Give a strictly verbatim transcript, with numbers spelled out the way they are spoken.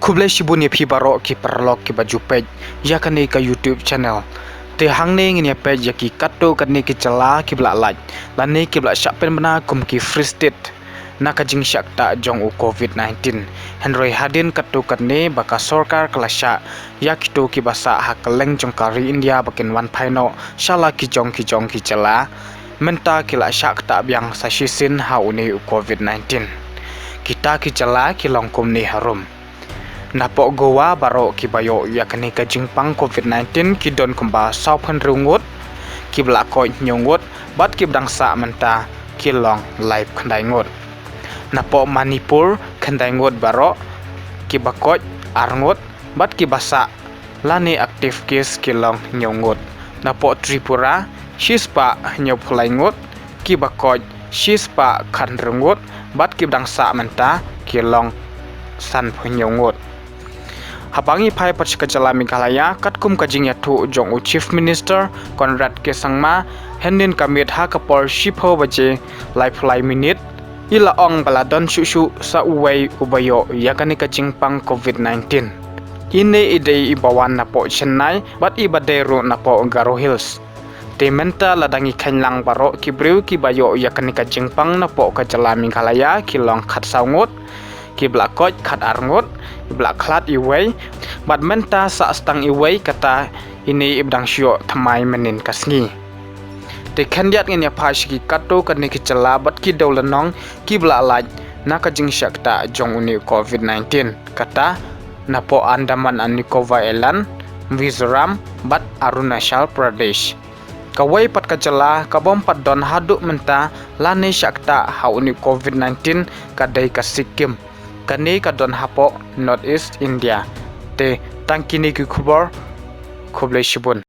Khublei shibun ïa phi baroh ki paralok kiba ju peit ïa kane ka YouTube channel. Te hangne ngin ïa peit ïa ki katto katne ki jylla kiba la lait lane kiba la shah pynbna kum ki free state na ka jingshah ktah jong u covid nineteen. Hynrei hadien katto katne ba ka sorkar ka la shah ïa kito kiba sah ha kylleng jong ka ri India ba kin wan phai noh sha la ki jong ki jong ki jylla, mynta ki la shah ktah biang sa shisien ha une u covid nineteen. Kita ki jylla ki long kumne harum. Napoh Goa baroh kiba ïoh ïa kane ka jingpang covid nineteen ki don kumba sawphew hynriew ngut, kiba la koit hynñiew ngut, bad kiba dang sah mynta ki long laiphew khyndai ngut. Napoh Manipur khyndai ngut baroh, kiba koit ar ngut, bad kiba sah lane active case ki long hynñiew ngut. Napoh Tripura shispah hynñiewphew lai ngut, kiba koit shispah khathynriew ngut, bad kiba dang sah mynta ki long sanphew hynñiew ngut. Haba ngi phai pat sha ka jylla Meghalaya, katkum ka jingïathuh jong u Chief Minister Conrad K Sangma hynnin ka miet ha ka por shiphew baje laiphew lai minit, i la ong ba la don shuh shuh sa uwei uba ïoh ïa kane ka jingpang covid nineteen. Ine i dei iba wan napoh Chennai bad iba dei ruh napoh Garo Hills. Te mynta la dang ïa kheiñ lang baroh ki briew kiba ïoh ïa kane ka jingpang napoh ka jylla Meghalaya ki long khatsaw ngut, kiba la koit khatar ngut, kiba la khlad iwei, bad mynta sah stang iwei, kata ine iba dang shu ïoh thymmai mynnin ka sngi. Te khyndiat ngin ïa phai sha ki katto katne ki jylla bad ki dewlynnong kiba la lait na ka jingshah ktah jong une u covid nineteen. Kata napoh Andaman and Nicobar Island, Mizoram bad Arunachal Pradesh. Kawei pat ka jylla kabym pat don haduh mynta lane shah ktah ha une u covid nineteen ka dei ka Sikkim. Kane ka don hapoh North East India. Te tang kine ki khubor, khublei shibun.